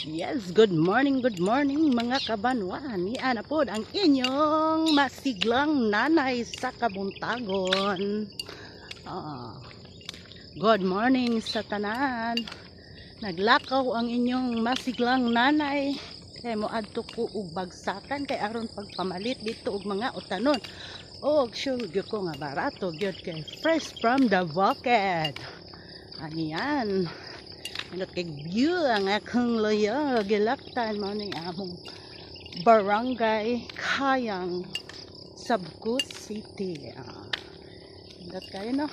Yes, good morning, mga kabanwan. Niana po ang inyong masiglang nanay sa kabuntagon. Ah, good morning sa tanan. Naglakaw ang inyong masiglang nanay. Kay mo adto ko og bagsakan kay aron pagpamalit dito og mga utanon. Og sure gyud ko nga barato gyud kay fresh from the bucket. Ani yan. Nindot kay view ang akong luyo. Gilaktan mo ning among Barangay Kayang, Sabco City. Ah. Nindot kayo, no?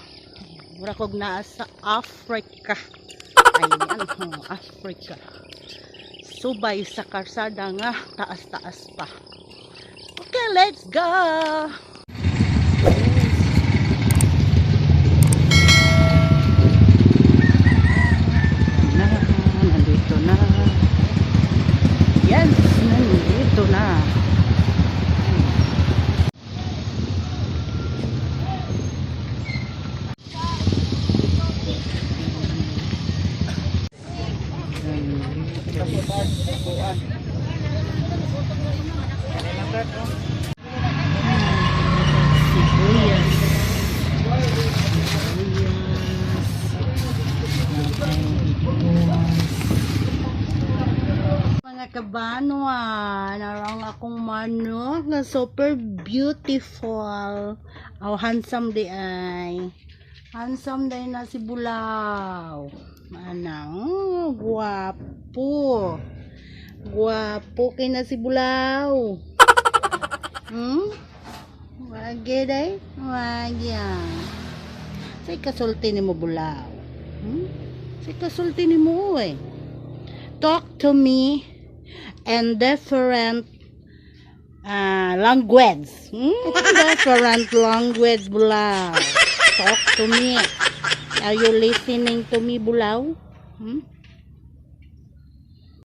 Mura kog naa sa Africa. Ayan, oh, Africa. Subay sa karsada nga taas-taas pa. Okay, let's go! Na, nandito na. Yes, nandito na. Sibuyas. Sibuyas. Okay, ibon. Mga kabanwa, narang akong manok nga super beautiful. Oh, handsome di ay. Handsome day na si Bulaw. Manang, oh, guwapo. Guwapo kay na si Bulaw. Wagi day? Wagi ah. Say kasulti ni mo, Bulaw. Say kasulti ni mo eh. Talk to me in different language. Different language, Bulaw. Talk to me. Are you listening to me, Bulaw? Hmm?